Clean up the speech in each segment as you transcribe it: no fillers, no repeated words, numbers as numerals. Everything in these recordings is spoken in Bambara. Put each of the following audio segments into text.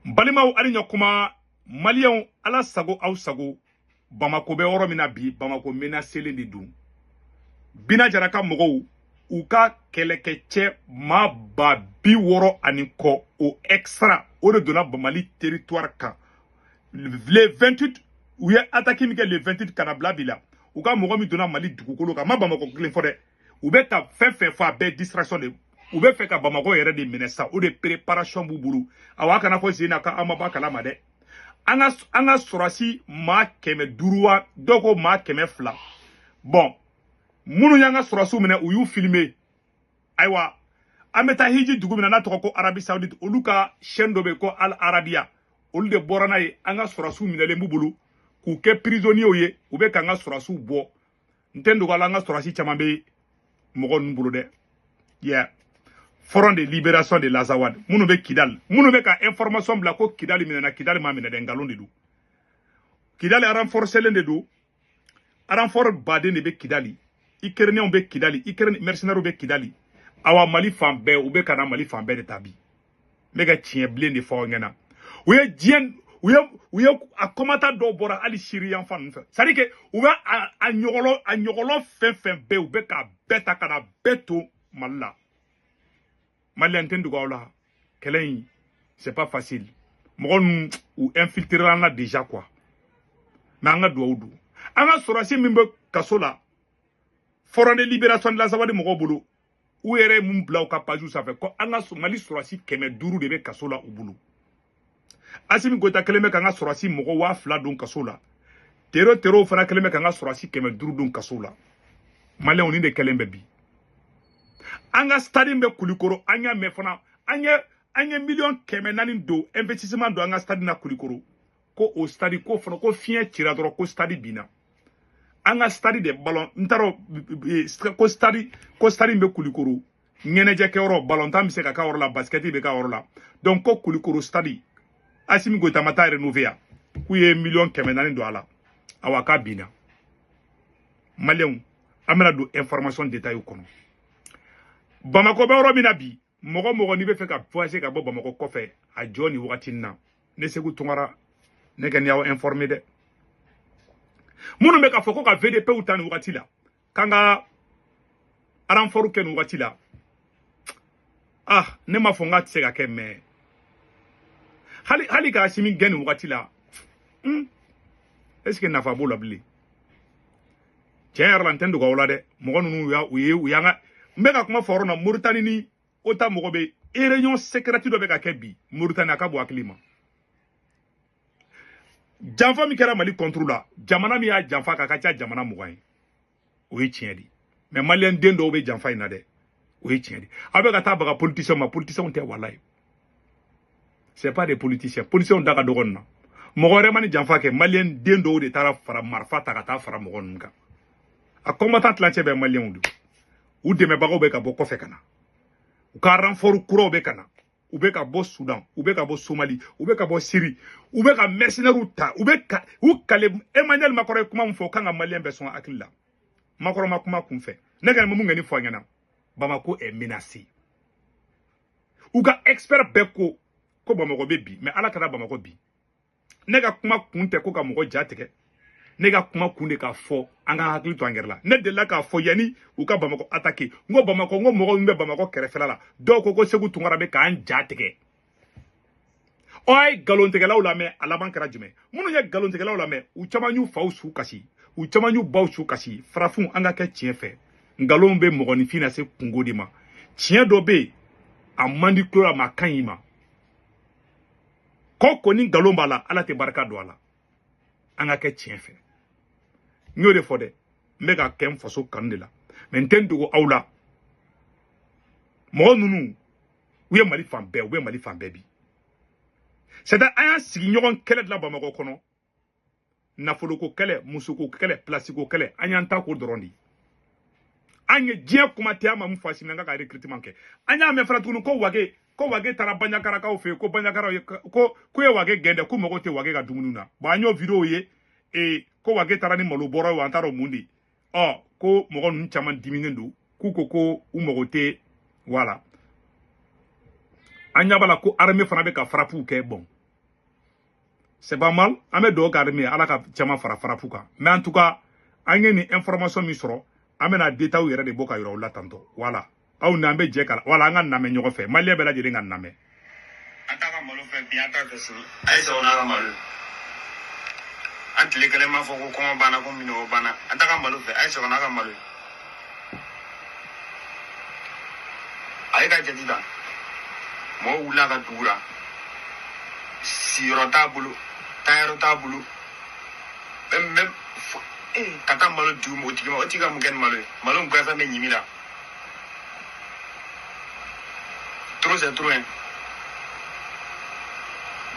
N balimaw, ali ɲakuma Maliyɛnw, Ala sago aw sago. Bamako bɛ yɔrɔ min na bi, Bamako menacelen de don. Bina Jara ka mɔgɔw, u ka kɛlɛkɛcɛ maa 60,000 ani kɔ, o extra, o de donna Mali territoire kan le 28. U ye attaque min kɛ le 28 ka na bila bi la, u ka mɔgɔ min donna Mali dugukolo kan, ma Bamakɔ kelen fɔ dɛ. U bɛ ka fɛn fɛn fɔ, a bɛɛ distraction de. U bɛ fɛ ka Bamakɔ yɛrɛ de minɛ sa, o de préparation b'u bolo. Awa, a kana fɔ sen na k'an ma bɔ a kalama dɛ. An ka sɔrɔsi maa 500 wa, dɔw ko maa 200. Bon, minnu y'an ka sɔrɔsiw minɛ, u y'u filmer. Ayiwa, an bɛ taa hiji dugu min na n'a tɔgɔ ko Arabie Saoudite, olu ka chaîne dɔ bɛ yen ko Al Arabia, olu de bɔra n'a ye. An ka sɔrɔsiw minɛlen b'u bolo k'u kɛ prisonniers ye. U bɛ k'an ka sɔrɔsiw bɔ. N tɛ n dogo a la, an ka sɔrɔsi caman bɛ mɔgɔ ninnu bolo dɛ. Yeah. Front de libération de l'Azawad minnu bɛ Kidal, minnu bɛ ka information bila ko Kidali minɛna, Kidali ma minɛ dɛ, nkalon de don. Kidali renforcelen de don, renfort baden de bɛ Kidali. Ukrainiens bɛ Kidali, Ukraine mercenaires bɛ Kidali. Awa, Mali fan bɛɛ, u bɛ ka na Mali fan bɛɛ de ta bi. N bɛ ka tiɲɛ bilen de fɔ aw ɲɛna. U ye diɲɛ, u ye a combattant dɔw bɔra hali Syrie yan fan ninnu fɛ. C'est à dire que u bɛ a ɲɔgɔlɔ fɛn fɛn bɛɛ, u bɛ k'a bɛɛ ta ka na bɛɛ to Mali la. Maliyɛn tɛ n dogo aw la, kɛlɛ in, c'est pas facile. Mɔgɔ ninnu, u infiltré an na déjà quoi. Mais an ka duwawu don an ka sɔrɔsi min bɛ kaso la, Front de libération de l'Azawad mɔgɔw bolo, u yɛrɛ ye mun bila u ka page sanfɛ ko an ka Mali sɔrɔsi 500 de bɛ kaso la u bolo. Assimi Goïta kɛlen bɛ k'an ka sɔrɔsi mɔgɔ 2000 don kaso la. Tero tero fana kɛlen bɛ k'an ka sɔrɔsi 500 don kaso la. Maliyɛnw, nin de kɛlen bɛ bi. An ka stade bɛ Kulikoro, an y'a mɛn fana, an ye 400 millions don, investissement don an ka stade na Kulikoro, ko o stade ko fana, ko fiɲɛ cira dɔrɔn ko stade binna. An ka stade de ballon, n t'a dɔn ko stade bɛ Kulikoro, ɲɛnajɛkɛyɔrɔ, ballon tan bɛ se ka k'a yɔrɔ la, basket bɛ k'a yɔrɔ la. Donc ko Kulikoro stade, Assimi Goïta ma taa rénover yan, k'u ye 400 millions don a la. Awa, k'a binna. Maliyɛnw, an bɛna don information détail kɔnɔ. Bamakɔ bɛ yɔrɔ min na bi, mɔgɔ mɔgɔ n'i bɛ fɛ ka voyager ka bɔ Bamakɔ kɔfɛ, a jɔ nin wagati in na. Ne Segu Tunkara, ne ka nin y'aw informer dɛ. Minnu bɛ k'a fɔ ko ka VDPw ta nin wagati la, k'an ka renfort kɛ nin wagati la, ah, ne m'a fɔ n k'a tɛ se ka kɛ, mais hali hali ka Assimi gɛn nin wagati la, est ce que nafa b'o la bilen? Tiɲɛ yɛrɛ la, n tɛ n dogo aw la dɛ. Mɔgɔ ninnu y'a u ye u y'an ka, n bɛ ka kuma fɔ yɔrɔ na, Moritani ni OTAN mɔgɔ bɛ réunion secrète dɔ bɛ ka kɛ bi Moritani. A ka bon hakili ma. Janfa min kɛra Mali contre la, jamana min y'a janfa k'a ka ca jamana 20 ye, o ye tiɲɛ de. Mais Maliyɛn den dɔw bɛ janfa in na dɛ, o ye tiɲɛ de. Aw bɛ ka taa baga politicien ma, politicien tɛ, walayi, c'est pas des politiciens. Politiciens da ka dɔgɔ nin na. Mɔgɔ wɛrɛ ma ni janfa kɛ, Maliyɛn den dɔw de taara fara marifa ta ka taa fara mɔgɔ ninnu kan. A combattant tilancɛ bɛ Maliyɛnw de. U dɛmɛbagaw bɛ ka bɔ kɔfɛ ka na, u ka renfort kuraw bɛ ka na. U bɛ ka bɔ Sudan, u bɛ ka bɔ Somali, u bɛ ka bɔ Syrie, u bɛ ka mercenaires ta, u bɛ ka u kale. Emmanuel Macron ye kuma min fɔ, o kan ka Maliyɛn bɛɛ sɔn hakili la. Macron ma kuma kun fɛ. Ne kɔni bɛ mun kɛ ni fɔ a ɲɛna? Bamako est menacé. U ka expert bɛɛ ko ko Bamakɔ bɛ bi, mais Ala kana Bamakɔ bi. Ne ka kuma kun tɛ ko ka mɔgɔ ja tigɛ. Ne ka kuma kun de k'a fɔ an ka hakili to an yɛrɛ la. Ne delila k'a fɔ yanni u ka Bamakɔ attaquer, n ko Bamakɔ, n ko mɔgɔ min bɛ Bamakɔ kɛrɛfɛla la, dɔw ko ko Segu Tunkara bɛ k'an ja tigɛ. Ɔ, a ye nkalontigɛlaw lamɛn, a laban kɛra jumɛn? Minnu ye nkalontigɛlaw lamɛn, u caman y'u faw su kasi, u caman y'u baw su kasi. Farafinw, an ka kɛ tiɲɛ fɛ. Nkalon bɛ mɔgɔninfin lase kungo de ma. Tiɲɛ dɔ bɛ yen, a man di tulo la, ma a ka ɲi ma. Kɔ ko ni nkalon b'a la, Ala tɛ barika don a la. An ka kɛ tiɲɛ fɛ. N y'o de fɔ dɛ. N bɛ ka kɛ n faso kanu de la, mais n tɛ n dogo aw la. Mɔgɔ ninnu, u ye Mali fan bɛɛ, u bɛ Mali fan bɛɛ bi. C'est à dire, an y'an sigi ɲɔgɔn kɛlɛ de la Bamakɔ kɔnɔ: nafoloko kɛlɛ, musoko kɛlɛ, pilasiko kɛlɛ. An y'an ta k'o dɔrɔn de. An ye diɲɛ kuma tɛ an ma mun fɔ Assimi, an ka recrutement kɛ. An y'a mɛn fana tuguni ko Wage taara Banjakarakaw fɛ yen, ko Banjakaraw ye ko ye Wage gɛn dɛ, ko mago tɛ Wage ka dumuni na. Bon, an y'o vidéo ye ee, ko Wage taara ni malo bɔrɔ ye, an t'a dɔn mun de. Ɔ, ko mɔgɔ ninnu caman diminen don, k'u ko ko u mago tɛ. Wala an ɲɛ b'a la ko armée fana bɛ ka frappe kɛ. Bon. C'est pas mal. An bɛ dugawu kɛ armée ye, Ala ka caman fara farapu kan. Mais en tout cas, an ye nin information min sɔrɔ, an bɛna détail yɛrɛ de bɔ ka yira aw la tantôt. Voilà. Aw n'an bɛ jɛ ka voilà an ka namɛ ɲɔgɔn fɛ. Maliyɛn bɛɛ lajɛlen ka namɛ. An t'a ka malo fɛ bi, an t'a fɛ sini. A ye sago n'a ka malo ye. An tile kelen m'a fɔ ko kɔngɔ banna, ko minɔgɔ banna. An t'a ka malo fɛ, a ye sago n'a ka malo ye. A ye ka jate ta. Mɔgɔw wulila ka dugu la. Siyɔrɔ t'a bolo, taayɔrɔ t'a bolo. Même ka taa malo di o tigi ma, o tigi ka mun kɛ ni malo ye? Malo in gansan bɛ ɲimi la. Trop c'est trop hein.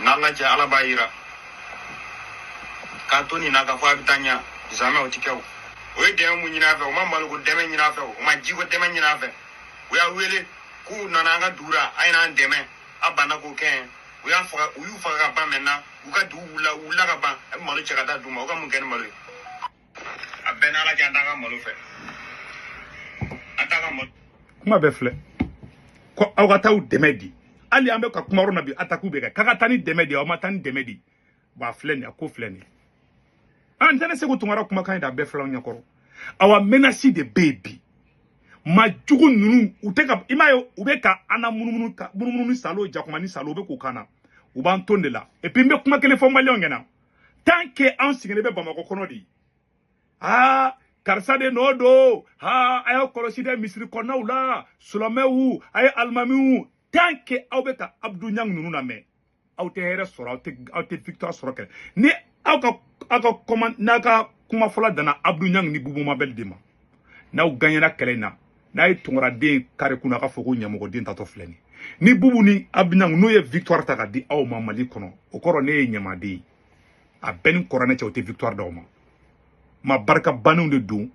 N'Ala cɛ, Ala b'a yira. K'a to nin na k'a fɔ a bɛ taa ɲɛ, jamais o ti kɛ o. O ye dɛmɛ mun ɲini a fɛ, o ma maloko dɛmɛ ɲini a fɛ, o ma jiko dɛmɛ ɲini a fɛ. U y'a wele k'u nana an ka dugu la, a ye n'an dɛmɛ, a banna k'o kɛ yen. U y'a faga, u y'u faga ka ban maintenant, u ka dugu wulila, u wulila ka ban, a bɛ malo cɛ ka taa d'u ma, u ka mun kɛ ni malo ye? A bɛɛ n'Ala cɛ, an t'an ka malo fɛ. An t'an ka malo. Kuma bɛɛ filɛ. Ko aw ka taa u dɛmɛ di. Hali an bɛ ka kuma yɔrɔ na bi, attaque bɛ kɛ. K'a ka taa ni dɛmɛ di, aw ma taa ni dɛmɛ di. Bon, a filɛ nin ye, a ko filɛ nin ye. An tɛ ne Sekou Tounkara kumakan ye da, a bɛɛ filɛ anw ɲɛkɔrɔ. Awa menace de bɛ yen bi. Maa jugu ninnu, u tɛ ka, i m'a ye, u bɛ ka an na munumunu ka munumunu ni salo, jakuma ni salo, u bɛ k'o kan na. U b'an ton de la. Et puis n bɛ kuma kelen fɔ maliyɛnw ɲɛna. Tant que an sigilen bɛ Bamakɔ kɔnɔ de. Ah, karisa de nɔ don. Ah, a y'aw kɔlɔsi dɛ misiri kɔnɔnaw la. Silamɛw, a ye alimamiw. Tant que aw bɛ ka Abdou Niang ninnu lamɛn, aw tɛ hɛrɛ sɔrɔ, aw tɛ victoire sɔrɔ kɛlɛ. Ni aw ka kuma, n'a ka kuma fɔlɔ danna Abdou Niang ni Boubou Mabel de ma, n'aw gagnera kɛlɛ in na, n'a ye Tounkaraden kari kunna, a ka fɔ ko ɲɛmɔgɔden tatɔ filɛ nin ye. Ni Boubou ni Abdou Niang n'o ye victoire ta ka di aw ma Mali kɔnɔ, o kɔrɔ ne ye ɲamaden ye. A bɛɛ ni kɔrɔnɛ cɛ, o tɛ victoire d'aw ma. Ma barika bannenw de don,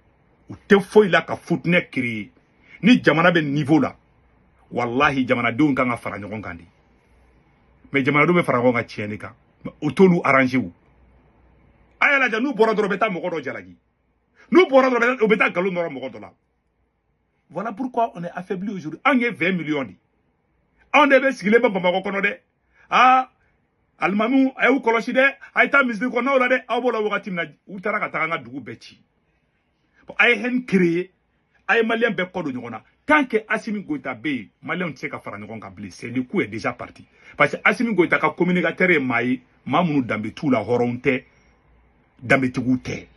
u tɛ foyi la ka futinɛ créer. Ni jamana bɛ niveau la, wallahi jamanadenw kan ka fara ɲɔgɔn kan de. Mais jamanadenw bɛ fara ɲɔgɔn kan tiɲɛ de kan, o t'olu arranger o. A y'a lajɛ, n'u bɔra dɔrɔn, u bɛ taa mɔgɔ dɔ jalaki. N'u bɔra dɔrɔn, u bɛ taa nkalon nɔrɔ mɔgɔ dɔ la. Voilà pourquoi on est affaibli aujourd'hui. Anw ye 20 millions de. Anw de bɛ sigilen bɛ Bamakɔ kɔnɔ dɛ. Ah, alimamiw, a y'u kɔlɔsi dɛ, a ye taa misiri kɔnɔnaw la dɛ. Aw b'o la wagati min na, u taara ka taga an ka dugu bɛɛ ci. Bon, a ye haine créer, a ye maliyɛn bɛɛ kɔ don ɲɔgɔn na. Tant que Assimi Goïta bɛ yen, maliyɛnw tɛ se ka fara ɲɔgɔn kan bilen. C'est le coup est déjà parti. Parce que Assimi Goïta ka communicateur ye maa ye, maa minnu danbe t'u la, hɔrɔnw tɛ, danbetigiw tɛ.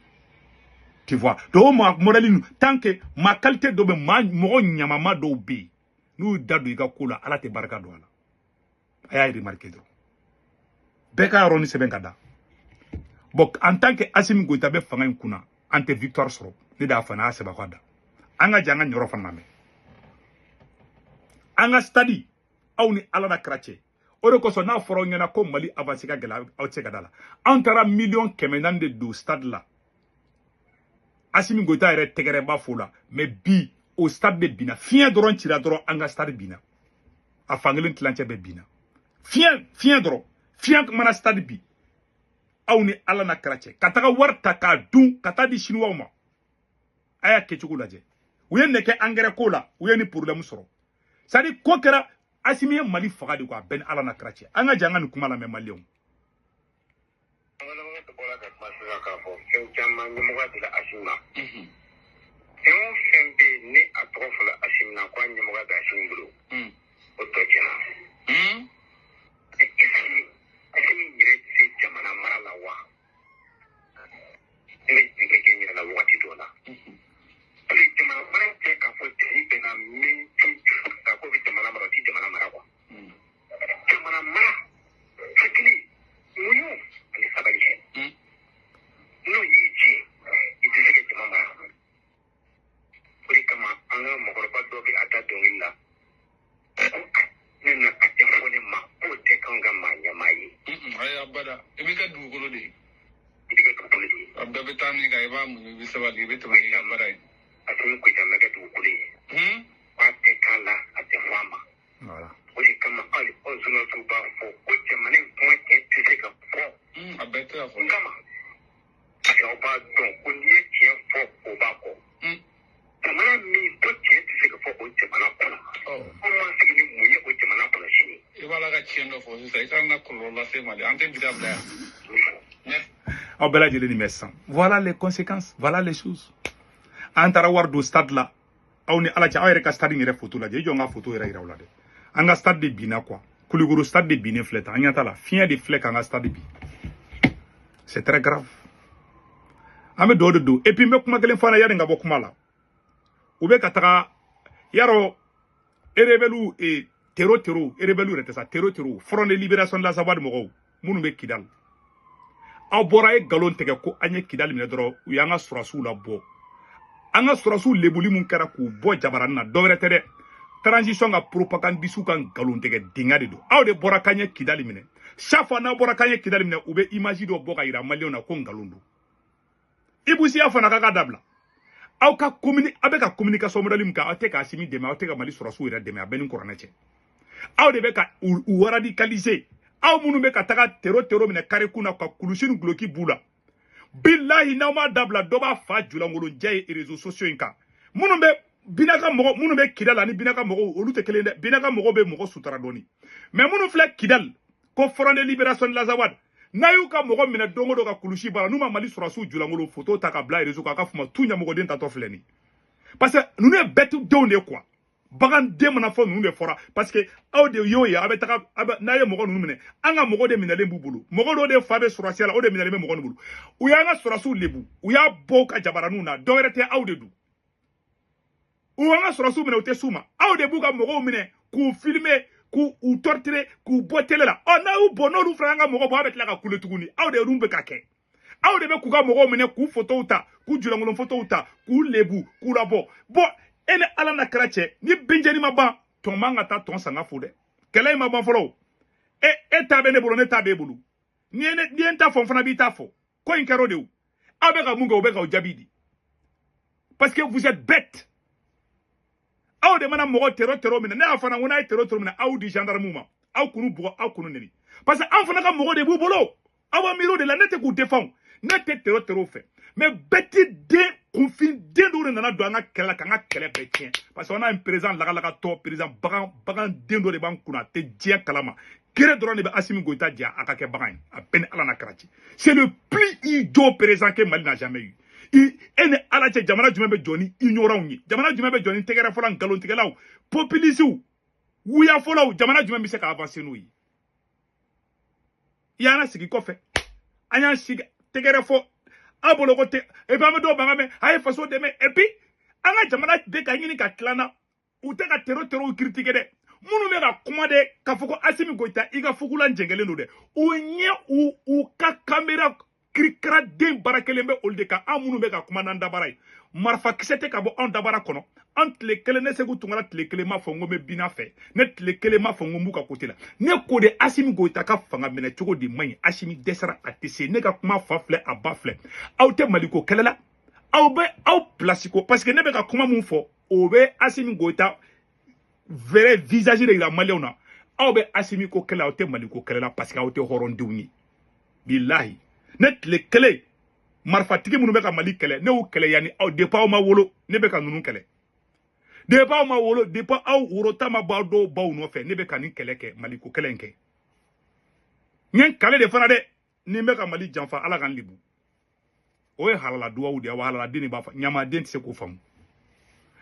Tu vois? Donc o maa modèle ninnu, tant que maa qualité dɔ bɛ maa mɔgɔ ɲamama dɔw bɛ yen, n'u y'u da don i ka ko la, Ala tɛ barika don a la. A y'a remarqué dɔrɔn. Bɛɛ ka yɔrɔnin sɛbɛn ka da. Bon, en tant que Assimi Goïta bɛ fanga in kunna, an tɛ victoire sɔrɔ. Ne de y'a fɔ, n'a y'a sɛbɛn ka da. An ka jɛ an ka ɲɔrɔ fana lamɛn. An ka stade, aw ni Ala na kira cɛ. O de kosɔn n'a fɔra aw ɲɛna ko Mali avancé ka gɛlɛn, aw tɛ se ka da la. An taara 400 000 de don stade la. Assimi Goïta yɛrɛ tɛgɛrɛ b'a fo la. Mais bi, o stade de binna. Fiɲɛ dɔrɔn cira dɔrɔn, an ka stade binna. A fankelen tilancɛ bɛɛ binna. Fiɲɛ, fiɲɛ dɔrɔn. Fiɲɛ mana stade bi. Aw ni Ala na kira cɛ. Ka taga wari ta k'a dun, ka taa di Chinois ma. A y'a kɛcogo lajɛ. U ye nɛgɛ engrais ko la, u ye ni problème sɔrɔ. C'est à dire ko kɛra Assimi ye Mali faga de quoi, a bɛɛ ni Ala na kira cɛ. An ka jɛ an ka nin kuma lamɛn maliyɛnw. An bɔra ka kuma sisan k'a fɔ fɛn caman ɲɛmɔgɔya dila Assimi ma. Fɛn o fɛn bɛ yen ni a tɔgɔ fɔla Assimi na ko a ɲɛmɔgɔya bɛ Assimi bolo, o tɔ tiɲɛna. Assimi yɛrɛ tɛ se jamana mara la wa? Ne bɛ ɲininkali kɛ n yɛrɛ la wagati dɔ la. Parce que jamana mara tɛ k'a fɔ cɛnin bɛnna min fɛn ko bɛ jamana mara, o tɛ jamana mara quoi. Jamana mara, hakili, muɲu ani sabali kɛ. N'o y'i jɛ, i tɛ se ka jama mara. O de kama an ka mɔgɔkɔrɔba dɔ bɛ a da dɔnkili la ko ne na a tɛ fɔ ne ma k'o tɛ k'anw ka maa ɲɛmaa ye. Ayi, abada, i b'i ka dugukolo de ye. I bɛ kɛ dugukolo de ye. A bɛɛ bɛ taa min kan, i b'a muɲu, i bɛ sabali, i bɛ tɛmɛ n'i ka baara ye. Assimi Goïta ma kɛ dugukolo ye. K'a tɛ k'a la, a tɛ fɔ a ma. Voilà. O de kama hali anw journalistes b'a fɔ ko jamana in kuma tiɲɛ tɛ se ka fɔ. A bɛɛ tɛ ka fɔ. N kama. Parce que aw b'a dɔn ko n'i ye tiɲɛ fɔ, o b'a kɔ. Jamana min ko tiɲɛ tɛ se ka fɔ o jamana kɔnɔ. Anw m'an sigi ni mun ye o jamana kɔnɔ sini? I b'a la ka tiɲɛ dɔ fɔ sisan, i An na kɔlɔlɔ lase Mali, an tɛ bida bila yan. Aw bɛɛ lajɛlen nin bɛ sisan. Voilà les conséquences, voilà les choses. An taara wari don stade la, aw ni Ala cɛ, aw yɛrɛ ka stade in yɛrɛ photo lajɛ. I jɔ n ka photo yɛrɛ yira aw la dɛ. An ka stade de binna quoi. Kulukoro stade de binnen filɛ tan, an ɲɛ t'a la, fiɲɛ de filɛ k'an ka stade bin. C'est très grave. An bɛ dugawu de don. Et puis n bɛ kuma kelen fana yanni n ka bɔ kuma la. U bɛ ka taga yarɔ rebelle e terro terro, rebelle yɛrɛ tɛ sa, terro terro, Front de libération de l'Azawad mɔgɔw minnu bɛ Kidal. Aw bɔra ye nkalon tigɛ ko an ye Kidal minɛ dɔrɔn, u y'an ka sɔrɔsiw labɔ. An ka sɔrɔsiw lebuli mun kɛra k'u bɔ jabaranin na, dɔwɛrɛ tɛ dɛ, transition ka propagandiste ka nkalon tigɛ dinga de don. Aw de bɔra k'an ye Kidali minɛ. Chaque fois n'aw bɔra k'an ye Kidali minɛ, u bɛ image dɔ bɔ ka yira maliyɛnw na ko nkalon don. Ibusiya fana k'a ka dabila. Aw ka communi, aw bɛ ka communication modèle min kɛ, aw tɛ ka Asimi dɛmɛ, aw tɛ ka Mali sɔrɔsiw yɛrɛ dɛmɛ, a bɛɛ ni kuranɛ cɛ. Aw de bɛ ka u radicaliser. Aw minnu bɛ ka taga terro terro minɛ kare kun na ka kulusi ni guloki b'u la. Bilahi, n'aw m'a dabila, dɔ b'a fa julankolonjɛ ye réseaux sociaux in kan. Minnu bɛ Binaka mɔgɔ, minnu bɛ Kidal ani Binaka mɔgɔw, olu tɛ kelen dɛ. Binaka mɔgɔw bɛ mɔgɔ sutura dɔɔni. Mais minnu filɛ Kidal, ko Front de libération de l'Azawad, n'a y'u ka mɔgɔ minɛ don o don ka kulusi bara, n'u ma Mali sɔrɔsiw julankolon photo ta ka bila réseau kan, a ka fama tu ɲɛmɔgɔden tatɔ filɛ nin. Parce que ninnu ye bɛɛ denw de ye quoi. Baganden mana fɔ ninnu de fɔra, parce que aw de y'o ye, a bɛ taga n'a ye mɔgɔ ninnu minɛ, an ka mɔgɔ de minɛlen b'u bolo. Mɔgɔ dɔw de fa bɛ sɔrɔsiya la, o de minɛlen bɛ mɔgɔ ninnu bolo. U y'an ka sɔrɔsiw lebu, u y'a bɔ u ka jabaraninw na, dɔwɛrɛ tɛ, aw de don. U y'an ka sɔrɔsiw minɛ, u tɛ s'u ma. Aw de b'u ka mɔgɔw minɛ k'u filmer, k'u u torturer, k'u bɔ télé la. Ɔ n'a y'u bɔ, n'olu fana y'an ka mɔgɔ bɔ, aw bɛ tila ka kule tuguni. Aw de y'olu bɛ ka kɛ. Aw de bɛ k'u ka mɔgɔw minɛ, k'u photow ta, k'u julankolon photow ta, k'u lebu, k'u labɔ. Bon, e ni Ala na kɛra cɛ, ni binjeni ma ban, tɔn man ka taa tɔn sanga fo dɛ. Kɛlɛ in ma ban fɔlɔ. E ta bɛ ne bolo, ne ta b'e bolo. Ni ye n ta fɔ, n fana b'i ta fɔ. Ko in kɛra o de ye. Aw bɛ ka mun kɛ, o bɛ k'aw jaabi di. Parce que vous êtes bêtes. Aw de mana mɔgɔ terro terro minɛ, ne y'a fana ko n'a ye terro terro minɛ, aw di gendarme ma, aw k'u bugɔ, aw k'u neni. Parce que an fana ka mɔgɔ de b'u bolo. Aw b'a miiri o de la, ne tɛ k'u défend. Ne tɛ terro terro fɛ. Mais bɛti den kunfin den dɔw de nana don an ka kɛlɛ la k'an ka kɛlɛ bɛɛ tiɲɛ. Parce que on a un président lagalagatɔ, président bagan bagan den dɔ de b'an kunna, a tɛ diɲɛ kalama. Kere dɔrɔn de bɛ Asimi Goïta diya a ka kɛ bagan ye. A bɛɛ ni Ala n'a kɛra ci. C'est le plus idiot président que Mali n'a jamais eu. E ni Ala cɛ, jamana jumɛn bɛ jɔ ni ignorants ye? Jamana jumɛn bɛ jɔ ni tɛgɛrɛ fɔla nkalontigɛlaw, populistes, wuyafɔlaw? Jamana jumɛn bɛ se ka avancer n'o ye? I y'an sigi kɔfɛ, an y'an sigi tɛgɛrɛ fɔ aw bolo ko tɛ. Et puis an bɛ dɔw mankan mɛn, a ye faso dɛmɛ. Et puis an ka jamana bɛ ka ɲini ka tila na, u tɛ ka terro terro critiquer dɛ. Minnu bɛ ka kuma dɛ, k'a fɔ ko Asimi Goïta i ka fugulan jɛngɛlen don dɛ, u ɲɛ u ka caméra kirikara den baara kelen bɛ olu de kan. An minnu bɛ ka kuma n'an dabara ye, marifakisɛ tɛ ka bɔ anw dabara kɔnɔ. An tile kelen, ne Segu Tunkara tile kelen m'a fɔ n ko n bɛ Bina fɛ, ne tile kelen m'a fɔ n ko n b'u ka côté la. Ne ko de Asimi Goïta ka fanga minɛ cogo de man ɲi. Asimi dɛsɛra, a tɛ se. Ne ka kuma fa filɛ, a ba filɛ. Aw tɛ Maliko kɛlɛ la, aw bɛ aw place ko. Parce que ne bɛ ka kuma mun fɔ, o bɛ Asimi Goïta vrai visage de yira maliyɛnw na. Aw bɛ Asimi ko kɛlɛ, aw tɛ Maliko kɛlɛ la, parce que aw tɛ hɔrɔndenw ye. Bilahi, ne tile kelen marifatigi minnu bɛ ka Mali kɛlɛ, ne y'u kɛlɛ yanni aw. Depuis aw ma wolo, ne bɛ ka ninnu kɛlɛ. Depuis aw ma wolo, depuis aw worota ma bɔ aw dɔw baw nɔfɛ, ne bɛ ka nin kɛlɛ kɛ, Maliko kɛlɛ in kɛ. N ye n kale de fana dɛ, ni n bɛ ka Mali janfa, Ala ka n lebu. O ye halala duwawu de ye wa, halaladen de b'a fɔ, ɲamaden tɛ se k'o faamu.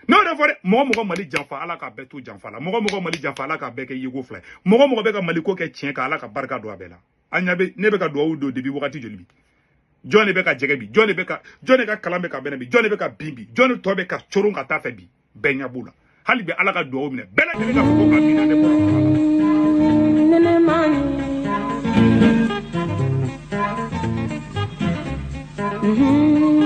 Ne y'o de fɔ dɛ, mɔgɔ mɔgɔ Mali janfa, Ala k'a bɛɛ to janfa la. Mɔgɔ mɔgɔ Mali janfa, Ala k'a bɛɛ kɛ yeko fila ye. Mɔgɔ mɔgɔ bɛ ka Maliko kɛ tiɲɛ kan, Ala ka barika don a bɛɛ la. An ɲɛ bɛ, ne bɛ ka duwawu don depuis wagati joli bi? Jɔn de bɛ ka jɛgɛ bi? Jɔn de bɛ ka, jɔn de ka kalan bɛ ka bɛnɛ bi? Jɔn de bɛ ka bin bi? Jɔn de tɔ bɛ ka coron ka taa fɛ bi? Bɛɛ ɲɛ b'o la. Hali bi Ala ka duwawu minɛ bɛɛ lajɛlen ka fɔ ko ka bin na, ne bɔra kuma la.